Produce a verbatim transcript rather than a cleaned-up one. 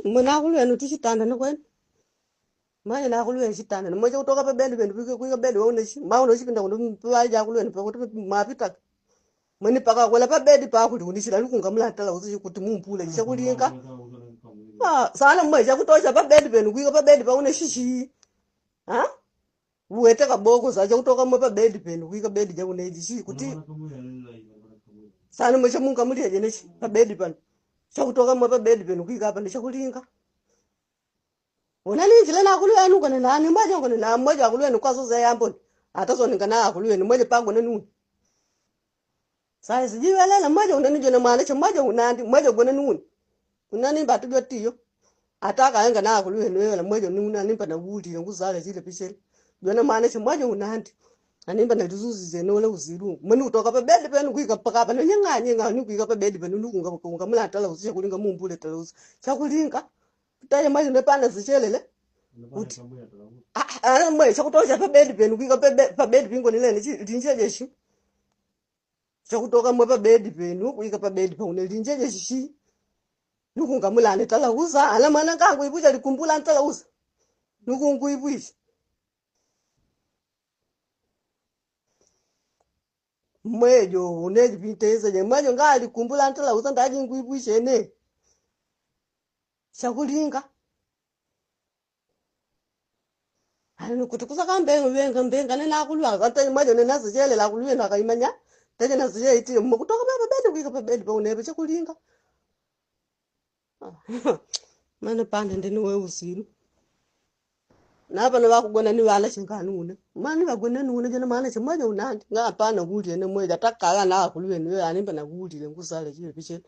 Mwe nakulwenu tichitanda ni kwenu. Mwe nakulwenu chitanda ni mwe chakutoka pa bedi penu kwika bedi waunechi maunechi pinda kundu mpali jakulwenu pakuti mwapitaka. Mwe ni pakakwela pa bedi pakuli unichila nikunga mlatala uzichi kuti mumpule chakulinga. Sana mwe chakutocha pa bedi penu kwika pa bedi paunechi chi. Uwete kaboko sa chakutoka mwe pa bedi penu kwika bedi jakuneji chi kuti. Sana mwe chamunga mulya jenechi pa bedi panu. Chakutoka mwe pa bedi penu kwika apa ni chakulinga. Unaninjile nakulwenu ngone nani mwaja ngone na mwaja akulwenu kwasoza yamboni. Atasoni ngana akulwenu mwaja pangone nuni. Saizi jiwelela mwaja unani jona mwana cha mwaja unandi mwaja gona nuni. Unani mbatu jotiyo. Ataka enga na akulwenu wela mwaja nuni animpa na wuli ngusale chile pichele. Jona mwana cha mwaja unandi. Animpa na lizuzi zenola uzilu mweni utoka pa bedi penu kwika pakapa na nyeng'anyi ng'anyi kwika pa bedi penu nukunga kunga mula talausi chakulinga mumbule talausi chakulinga. Taye mwaji nepana zichelele. Kuti mwe chakutocha pa bedi penu kwika pa bedi pingo nilene linjia jeshi. Chakutoka mwe pa bedi penu kwika pa bedi paune linjia jeshi. Nukunga mulane talausa ala mwana kangu ipucha likumbula ntalausa. Nukungu ipucha. Mwejo uneji pinteseje mwejo ngalikumbula ntalausa ndajingwipwichene. Chakulinga. Kuti kusaka mbenga mbenga mbenga nenakulwa kata mwejo nenasechelela kulwenu akaimanya. Teje naseche itile mwe kutoka mwe pa bedi kwika pa bedi paunepe chakulinga. Mane pande ndeni we usilu. Napano ŵakugona ni ŵana chinganune mane ŵagona nune jona mane chimwaja unandi ngapana kulile ne mweja takala nakulile niwe animba nakulile ngusale chile pichele.